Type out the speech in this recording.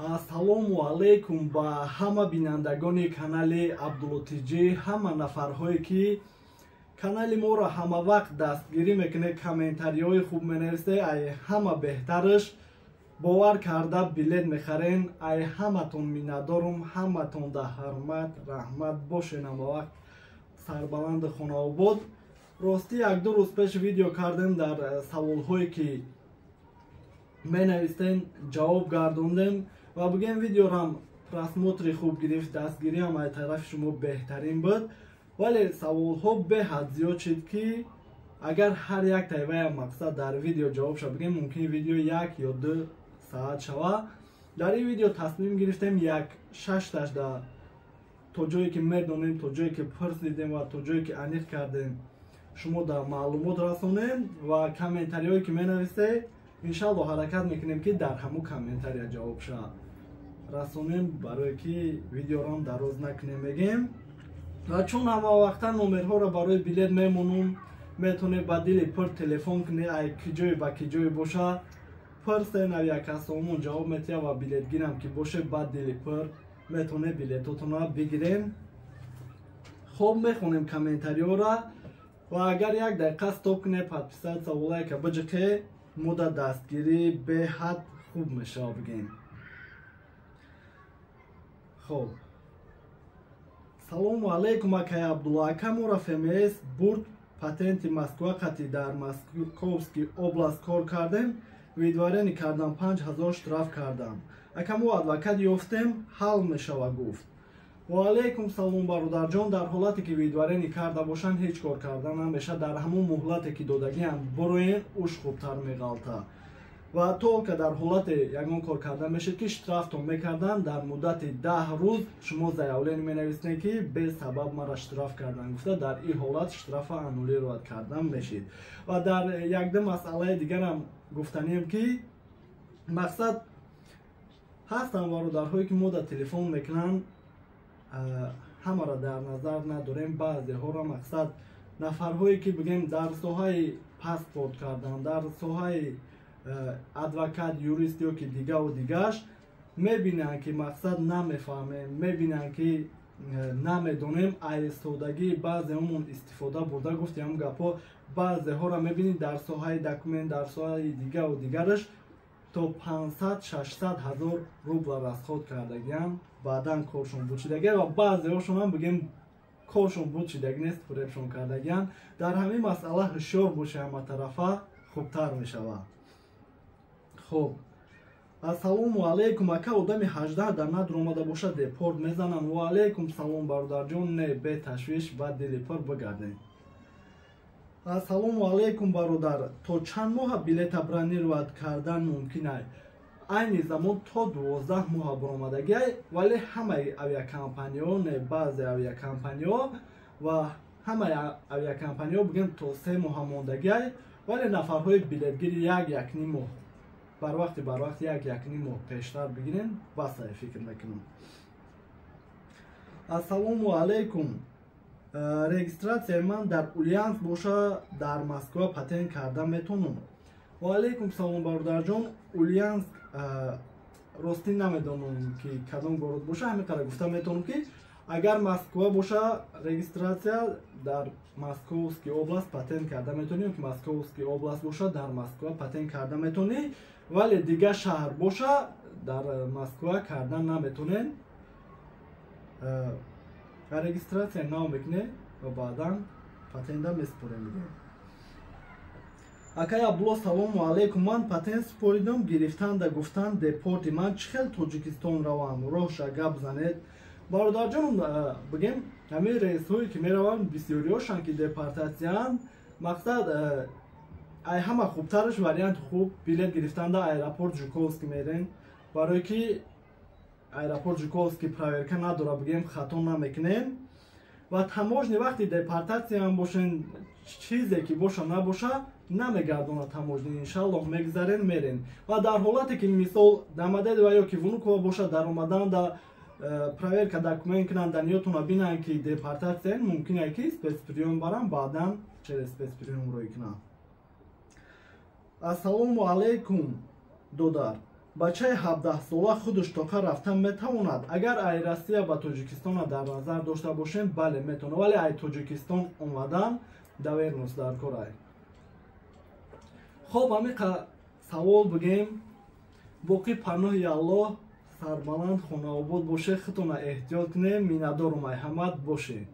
Ассалому алайкум ба ҳама бинандагони канали Абдулло ТЖ, ҳама нафарҳое, ки канали моро ҳамавақт дастгирӣ мекунед, комментариҳои хуб менависед, ай ҳама беҳтараш бовар карда билет мехарен. Ай ҳаматон миннатдорум, ҳаматон да ҳурмат, раҳмат бошен, ҳамавақт сарбаланду хонаобод. Ростӣ, 1-ду рӯз пеш видео кардем, дар саволҳое, ки менавистен, ҷавоб гардондем ва бигем, видеорам просмотри хуб гирифт, дастгириам ай тарафи шумо беҳтарин буд. Вале саволҳо беҳад зиёд шид, ки агар ҳар як тайвая мақсад дар видео ҷавобша бигем, мумкин видео 1 ё 2 саат шава. Дар ин видео тасмим гирифтем як шашташда, то ҷое ки медонем, то ҷое ки пурсидем ва то ҷое ки аниқ кардем, шумо дар маълумот расонем ва комментариҳое, ки менависед, иншалло ҳаракат мекунем, ки дар ҳамун комментария ҷавобша расонем, барое ки видеорам дароз накунем, мегем. Ва чун ҳама вақта номерҳоро барои билет мемонум, метавонед ба дили пур телефон кунед, ай киҷое ба киҷое боша, пурсен, авиакассаомон ҷавоб метиҳад ва билетгирам ки боше, ба дили пур метавонед билетотонро бигирем. Хоб, мехонем комментариҳоро ва агар як дақиқа стоп кунед, подписаться, лайка биҷиқе, муда дастгирӣ беҳад хуб мешава, бигем. Хоб, салому алайкум, акай Абдулло. Ака, моро ФМС бурд, патенти Москва қати дар Московский область кор кардем, выдворение кардам, 5000 штраф кардам. Ака, мо адвокат ёфтем, ҳал мешава, гуфт. Ваалайкум салом, бародарҷон. Дар ҳолате ки выдворение карда бошанд, ҳеҷ кор карда намешавад. Дар ҳамон муҳлате, ки додагиам, буроен, уш хубтар меғалта. Ва только дар ҳолате ягон кор карда мешед, ки штрафтон мекарданд, дар муддати 10 рӯз шумо заявление менависед, ки бесабаб мара штраф кардан гуфта, дар ин ҳолат штрафа аннулировать кардан мешид. Ва дар якду масъалаи дигарам гуфтанием, ки мақсад ҳастанд бародарҳое, ки мо дар телефон мекунанд. Ҳамаро дар назар надорем, баъзеҳоро, мақсад нафарҳое, ки бигем, дар соҳаи паспорт кардан, дар соҳаи адвокат, юрист ё ки дигаву дигаш, мебинанд, ки мақсад намефаҳмем, мебинанд, ки намедонем, айстодагии баъзеҳомон истифода бурда гуфти ҳам гапҳо. Баъзеҳоро мебинед, дар соҳаи документ, дар соҳаи дигаву дигараш то 500-600 ҳазор рубла расход кардагиам, баъдан коршон бучидагия ва баъзеҳошонам, бигем, коршон бучидагӣ нест, фуребшон кардагиам. Дар ҳамин масъала ҳушёр боша, ҳаматарафа хубтар мешавад. Хуб, ассалому алайкум, ака, одами 18 дар надр омада бошад, депорт мезанам? Ваалайкум салом, бародарҷон. Не, беташвиш, ба дили пур бигардем. Ассалому алайкум, бародар. То чанд моҳа билета бронировать кардан мумкин ай? Айни замон то 12 моҳа баромадагиай, вале ҳамаи авиакомпаниҳо не, баъзе авиакомпаниҳо ва ҳамаи авиакомпаниҳо, бигем, то 3 моҳа мондагиай. Вале нафарҳои билетгири як, якним моҳ барвақти барвақт, як, якним моҳ пештар бигирем, басай, фикр мекунам. Ассалому алайкум, регистратсияи ман дар Ульяновск боша, дар Москва патент карда метавонам? Ваалайкум салом, бародарҷон. Ульяновск, ростӣ намедонам, ки кадом город боша. Ҳамин қадар гуфта метавонам, ки агар Москва боша регистратсия, дар Московский область патент карда метавонӣ, ки Московский область боша, дар Москва патент карда метавонӣ, вале дигар шаҳр боша, дар Москва кардан наметонем. Регистратсия нав мекунем ва баъдан патента месупорем, мегӯем. Акай Абдулло, салому алайкум. Ман патент супоридам, гирифтанда гуфтанд депорти. Ман чӣ хел Тоҷикистон равам? Роҳша гап занед, бародарҷон. Бигем, ҳамин рейсҳое, ки мераванд, бисёриҳошанд, ки депортатсиянд. Мақсад, ай ҳама хубтараш, варианти хуб, билет гирифтанда аэропорт Жуковский мерен, барое ки аэропорт Жуковский проверка надора, бигем, хато намекунем. Ва таможни вақти депортатсияам бошен, чизе ки боша набоша, намегардона таможни, иншаллоҳ мегузарен, мерен. Ва дар ҳолате ки, мисол, Домодедово ё ки Внуково боша, дар омадан да проверка документ кунанд, даниётона бинанд, ки депортатсия, мумкин е ки спецприём барам, баъдан через спецприём рӯй кунанд. Ассалому алайкум, додар. Бачаи 17сола худаш тоқа рафтан метавонад? Агар ай Россия ба Тоҷикистона дар назар дошта бошем, бале, метавонад, вале ай Тоҷикистон омадан доверенность дар кор ай. Хоб, ҳамиқа савол бигем. Боқӣ паноҳи Аллоҳ, сарбаланд, хонаобод боше, худтона эҳтиёт кунем. Миннатдорум, ай ҳамат боше.